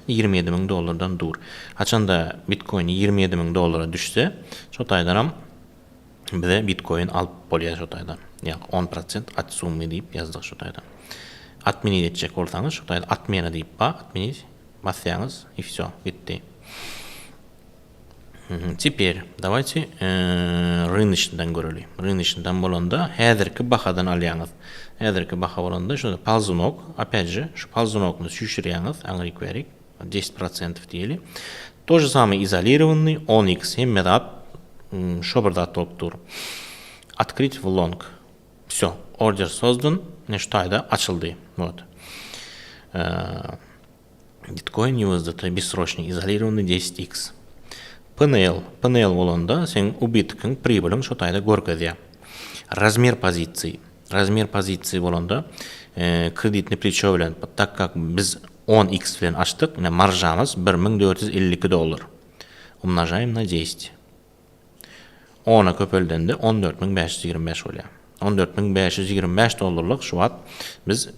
27 müň dollardan dur. Haçanda Bitcoin 27 müň dollara düşse, şo taýdanam bize Bitcoin alyp bolýar şo taýdan. Ýa 10% от summy diýip ýazdyk şo taýdan. Atmenit etjek bolsaňyz şo taýda atmena diýip bar, atmenit basýaňyz i wsё, gitdi. Теперь давайте rynочnydan göreli. Rynочnydan bolanda häzirki bahadan alýaňyz. Häzirki baha bolanda şunda polzunok, опять же, şu polzunokny süýşürýäňiz, aňryk bärik 10% diýeli. То же самое izolirованный 10x hemme zat şo bir zat bolup dur. Открыть в long. Всё, order sozdan, ine şu taýda açyldy. Вот. Bitcoin USDT bessroçnyý izolirованный 10x. PNL, PNL bolanda seň ubitkiň, pribylyň şo taýda görkezýär. Razmer pozisiýi. Razmer pozisiýi bolanda kreditny pleço bilen, tak kak biz 10x bilen açdyk, ine maržamyz 1452 dollar. Umnažaýym na 10. Ona köpeldende 14525 bolýar. 14525 dollarlyk şu wagt biz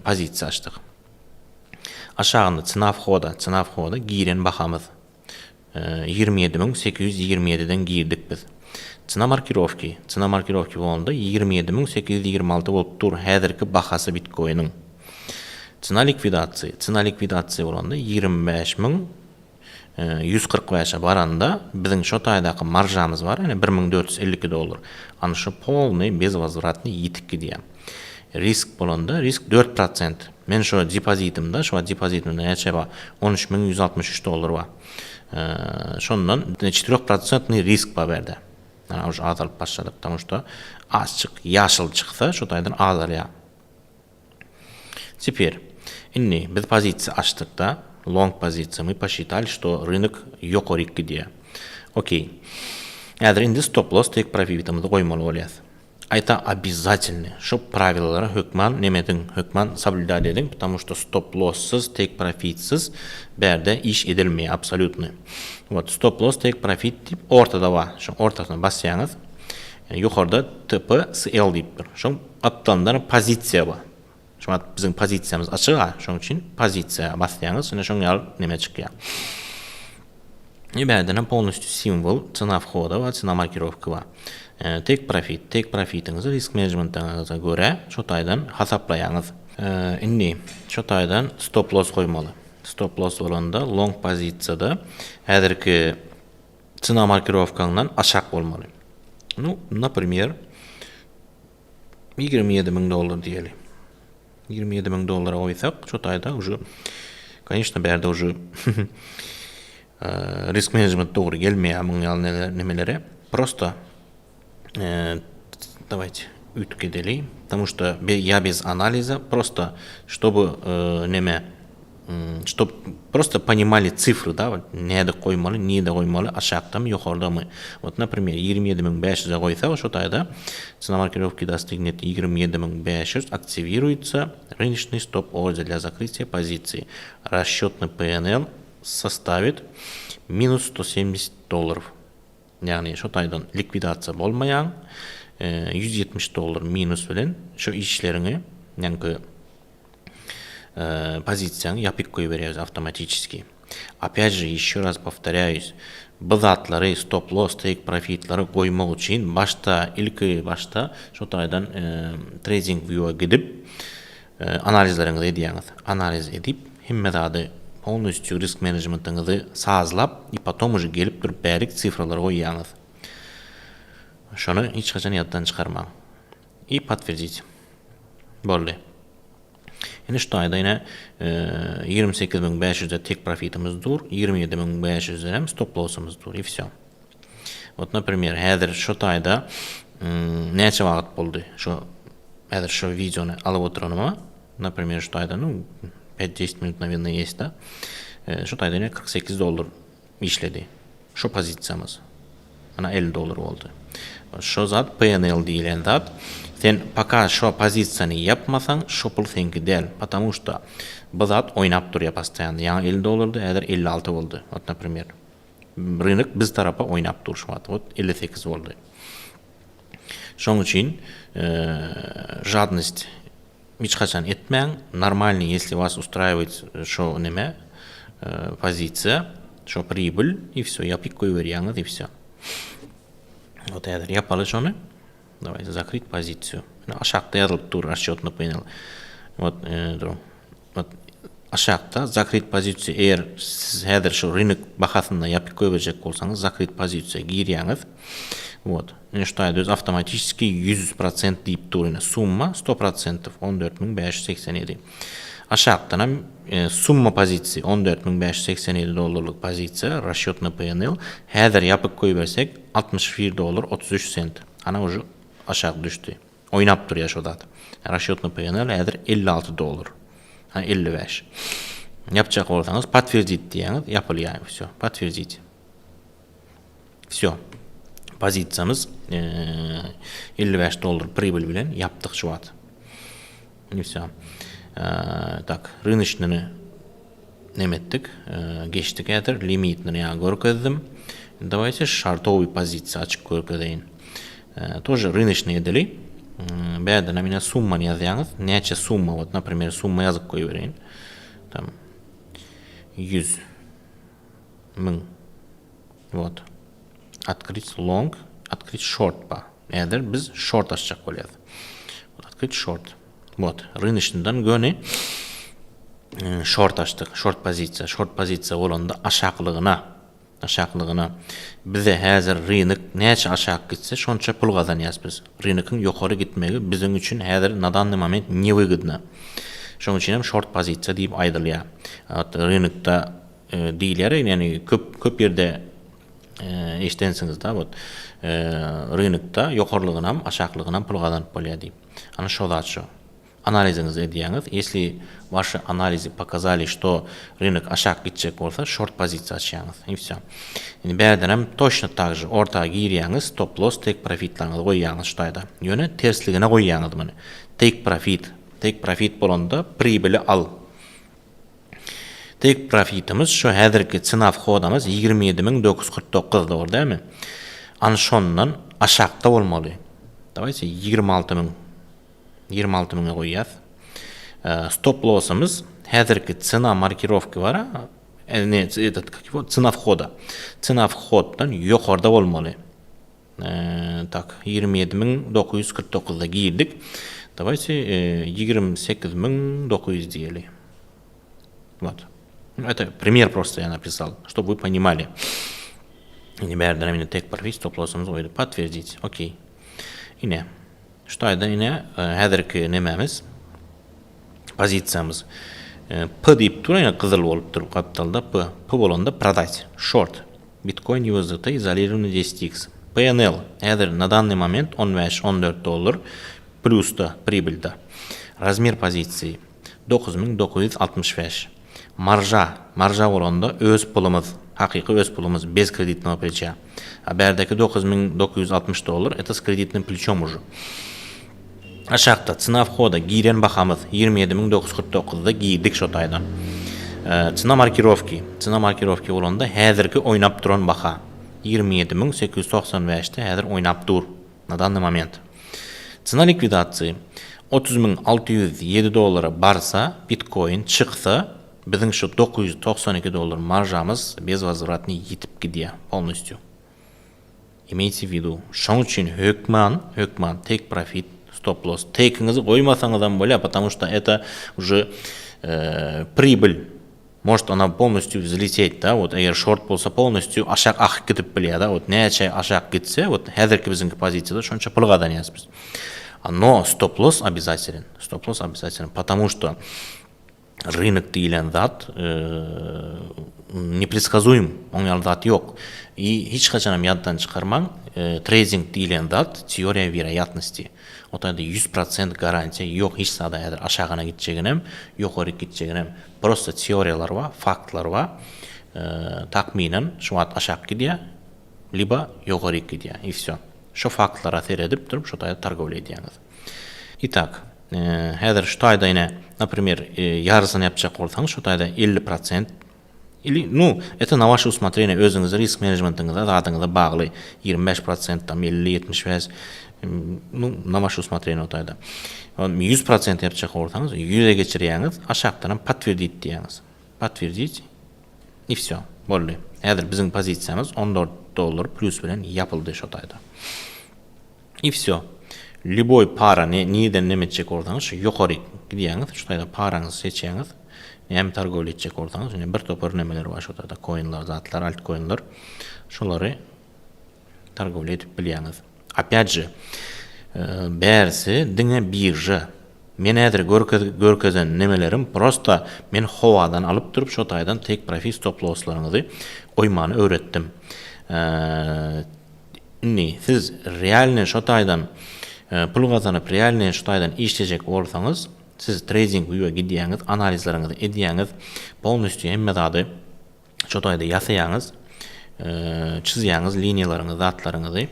pozisiýa açdyk. Aşagynda cena whoda, cena whoda giren bahamyz 27827-den girdik biz. Cena markirowki, cena markirowki bolanda 27826 bolup dur häzirki bahasy bitkoiniň. Cena likwidasiýa, cena likwidasiýa bolanda 25000. 145-e baranda biziň şo taýdaky maržamyz bar, ýani 1452 dollar. Ana şo polnyý bezwozwratnyý ýitip gidýär. Risk bolanda risk 4%. Men şo depozitimde, şo wagt depozitimde näçe bar? 13163 dollar bar. Şondan çetyreh-prosentnyý risk bar bärde. Ana uje azalyp başlady, потому что azjyk ýaşyl çyksa şo taýdan azalýar. Teper, indi biz pozisiýa açdykda, long pozisiýa, мы посчитали, что rynok ýokaryk gidýär. Okey. Häzir indi stop loss take profitimizi goýmaly bolýas. Aýta obязательny şo prawilalara hökman neme ediň, hökman soblýudat ediň, потому что stop losssyz, take profitsiz bärde iş edilmeýär absolýutny. Wot, stop loss, take profit diýip ortada bar. Şoň ortasyna basýaňyz. Ýokarda TP, SL diýip dur. Şoň gapdalyndan pozisiýa bar. Şu wagt biziň pozisiýamyz açyk-a, şoň üçin pozisiýa basýaňyz, şonda şoň ýaly neme çykýar. I bärden hem polnostýu simwol, cena whoda bar, cena markirowka bar. Take profit, take profitiňizi risk menejmentiňize görä şo taýdan hasaplaýaňyz. Indi şo taýdan stop loss goýmaly. Stop loss bolanda long pozisiýada häzirki Cena markirowkaňdan aşak bolmaly. Nu, naprimer, 27 müň dollar diýeli. 27 müň dollara goýsak, şu taýda уже, конечно, bärde уже risk menejment dogry gelmeýär muň ýaly nemelere. Просто давайте üýtgedeli, потому что я без анализа, просто чтобы neme Ştob prosto ponimali tsifry da wot nädip goýmaly nirde goýmaly aşakdamy ýokardamy wot naprimer 27500-e goýsak şo taýda cena markirovki dostignet 27500 aktiwiruýtsa rynçnyý stop order dlya zakrytiýa pozisiýi rasçetnyý PNL sostavit minus 170 dollarov ýagny şo taýdan likwidasiýa bolmaýaň 170 dollar minus bilen şo işleriňi ýaňky pozisiýaňy ýapyk goýberýäris awtomatiçeski. Opýat же ýeşe raz powtorýaýus, bu zatlary stop loss, take profitlary goýmak üçin başda ilki başda şo taýdan trading view-a gidip analizleriňizi edýäňiz. Analiz edip hemme zady polnostýu risk menejmentiňizi sazlap i potom uje gelip durup bärik sifralary goýýaňyz. Şony hiç haçan ýatdan çykarmaň. I podtwerdit. Boldy. Indi şu taýda ýene 28500-de tek profitimiz dur, 27500-de hem stop lossumyz dur i wsё. Wot, naprimer, häzir şu taýda näçe wagt boldy? Şu häzir şu wideony alyp oturanyma, naprimer, şu taýda, nu, 5-10 minut, nawernoe, ýest, da. Şu taýda ýene 48 dollar işledi. Şu pozisiýamyz. Ana 50 dollar boldy. Şo zat PNL diýilen zat. Sen poka şo pozisiýany ýapmasaň, şo pul seňki däl. Потому что bu zat oýnap durýar postoýanno. Ýaňy 50 dollardy, häzir 56 boldy. Wot naprimer. Rynok biz tarapa oýnap dur şu wagt. Wot 58 boldy. Şoň üçin žadnost Hiç haçan etmäň, normalnyý ýesli was ustraýiwaýt şo neme pozisiýa, şo pribyl i wsё ýapyk goýberýäňiz i wsё. Wot häzir ýapaly şony. Dawayte zakryt pozisiýu. Ine aşakda ýazylyp dur rasçýotnyý panel. Wot duruň. Wot aşakda zakryt pozisiýa eger siz häzir şu rynok bahasynda ýapyk goýberjek bolsaňyz zakryt pozisiýa girýäňiz. Wot. Ine şu taýda öz awtomatiçeskiý 100% diýip dur ine summa 100% 14587. Aşakdanam summa pozisiýa 14587 dollarlyk pozisiýa rasçýot na PNL häzir ýapyk goýbersek 61 dollar 33 sent. Ana uje aşak düşdi. Oýnap durýar şo zat. Rasçýot na PNL häzir 56 dollar. Ha 55. Ýapjak bolsaňyz podtwerdit diýýäňiz ýapylýar wsё. Podtwerdit. Wsё. Pozisiýamyz 55 dollar pribyl bilen ýapdyk şu wagt. I wsё. Tak, rynочnyny neme etdik? Geçdik häzir. Limitini ýa görkezdim. Dawayte şartowy pozisiýa açyp görkezeýin. Тоже rynочny edeli. Bärden hem ine summany ýazýaňyz. Näçe summa, wot, naprimer, summa ýazyp goýbereýin. Tam 100 müň. Wot. Otkryt long, otkryt short bar. Häzir biz short açjak bolýas. Otkryt short. Wot. Rynочnydan göni. Short açdyk. Short pozisiýa. Short pozisiýa bolanda aşaklygyna aşaklygyna bize häzir rynyk näçe aşak gitse şonça pul gazanýas biz. Rynykyň ýokary gitmegi biziň üçin häzir na danny moment newygodno. Şonuň üçin hem short pozisiýa diýip aýdylýar. Rynykda diýilýär ýagny köp köp ýerde eşdensiňiz-da wot rynykda ýokarlygynam aşaklygynam pul gazanyp bolýar diýip. Ana şo zat şo. Analiziňizi edýäňiz. Ýesli waşy analizy pokazali şto rynok aşak gitjek bolsa şort pozisiýa açýaňyz. I wsýo. Indi bärdenem toçno tak že orta girýäňiz stop loss take profitlaryňyzy goýýaňyz şu taýda. Ýöne tersligine goýýaňyz muny. Take profit. Take profit bolanda pribili al. Take profitimiz şu häzirki cena whodamyz 27949 dogry dälmi? Ana şondan aşakda bolmaly. Dawayte 26000 26 müňe goýýas. Stop lossymyz häzirki cena markirowki bar, ne, этот, как его, cena whoda. Cena whoddan ýokarda bolmaly. Tak, 27949-da girdik. Давайте 28900 diýeli. Вот. Это пример просто я написал, чтобы вы понимали. Ine bärden ine take profit stop lossymyzy goýduk. Подтвердить. Okey. Ine. Şu taýda ine häzirki nemämiz pozisiýamyz P diýip dur ine gyzyl bolup dur gapdalda P. P bolanda prodать short. Bitcoin USDT izolirowny 10x. PNL häzir na danny moment 15 14 dollar plusda pribylda. Razmer pozisiýi 9965. Marža, marža bolanda öz pulumyz, hakyky öz pulumyz, bez kreditnogo pleça. A bärdeki 9960 dollar это s kreditnym pleçom уже. Aşakda cena whoda giren bahamyz 27949 da girdik şo taýdan. Cena markirowki, cena markirowki bolanda häzirki oýnap duran baha 27895 de häzir oýnap dur na danny moment. Cena likwidasiýi 30607 dollara barsa bitkoin çyksa biziň şu 992 dollar maržamyz bezwozwratnyý ýitip gidýär polnostýu. Imeyte w vidu, şoň üçin hökman, hökman take profit, stop loss. Take-iňizi goýmasaňyzam bolýar, потому что это уже прибыль. Может ona polnostýu wzletet, da, wot eger şort bolsa polnostýu aşak akyp gidip bilýär, da, wot näçe aşak gitse, wot häzirki biziňki pozisiýada şonça pul gazanýas biz. No stop loss obязателен, stop loss obязателен, потому что rynok diýlen zat nepredskazuým, oň ýaly zat ýok. I hiç haçanam ýatdan çykarmaň, treýding diýlen zat teoriýa weroýatnosti. O taýda 100% garantiýa ýok hiç zada häzir aşagyna gitjeginem, ýokaryk gitjeginem. Prosta teoriýalar bar, faktlar bar. Takmynan şu wagt aşak gidýär, liba ýokaryk gidýär i wsýo. Şo faktlara seredip durup şo taýda torgowlýa edýäňiz. Itak, häzir şu taýda ine, naprimer, ýarysyny ýapjak bolsaňyz şo taýda 50 prosent ili, nu, это na waşe usmotreniýe, özüňize risk menejmentiňize, zadyňyza bagly, 25 prosent tam, 50, 75, nu, na waşe usmotreniýe o taýda. 100 prosent ýapjak bolsaňyz, 100-e geçirýäňiz, aşakdanam podtwerdit diýýäňiz. Podtwerdit i wsýo, boldy. Häzir biziň pozisiýamyz 14 dollar plýus bilen ýapyldy şo taýda. I wsýo. Lýuboý para ne nirden neme etjek bolsaňyz şu ýokaryk gidýäňiz, şu taýda paraňyzy seçýäňiz. Näme torgowlýa etjek bolsaňyz, ine bir topar nemeler bar şu taýda koinler, zatlar, altkoinler. Şolary torgowlýa edip bilýäňiz. Opýat že, bärisi diňe birža. Men häzir görkez görkezen nemelerim prosta men howadan alyp durup şo taýdan take profit stop losslaryňyzy goýmany öwretdim. Indi siz realnyý şo taýdan pul gazanyp realnyý şu taýdan işlejek bolsaňyz siz treýding wýuwa gidýäňiz analizleriňizi edýäňiz polnostýu hemme zady şo taýda ýasaýaňyz çyzýaňyz liniýalaryňyzy zatlaryňyzy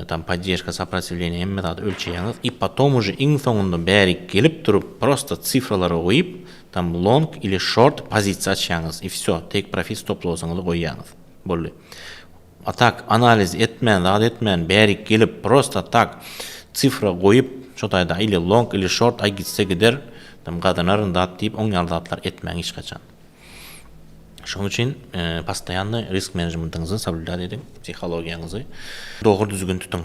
tam poddežka soprotiwleniýe hemme zady ölçeýäňiz i potom уже iň soňunda bärik gelip durup prosto sifralary goýup tam long ili short pozisiýa açýaňyz i wsýo take profit stop lossyňyzy goýýaňyz boldy. A tak analiz etmän zat etmän bärik gelip prosta tak tsifra goýup şo taýda ili long ili short aý gitse gider tam gazanaryn zat diýip oň ýaly zatlar etmäň hiç haçan. Şoň üçin postoýanny risk menejmentiňizi soblýudat ediň psihologiýaňyzy dogry düzgün tutuň.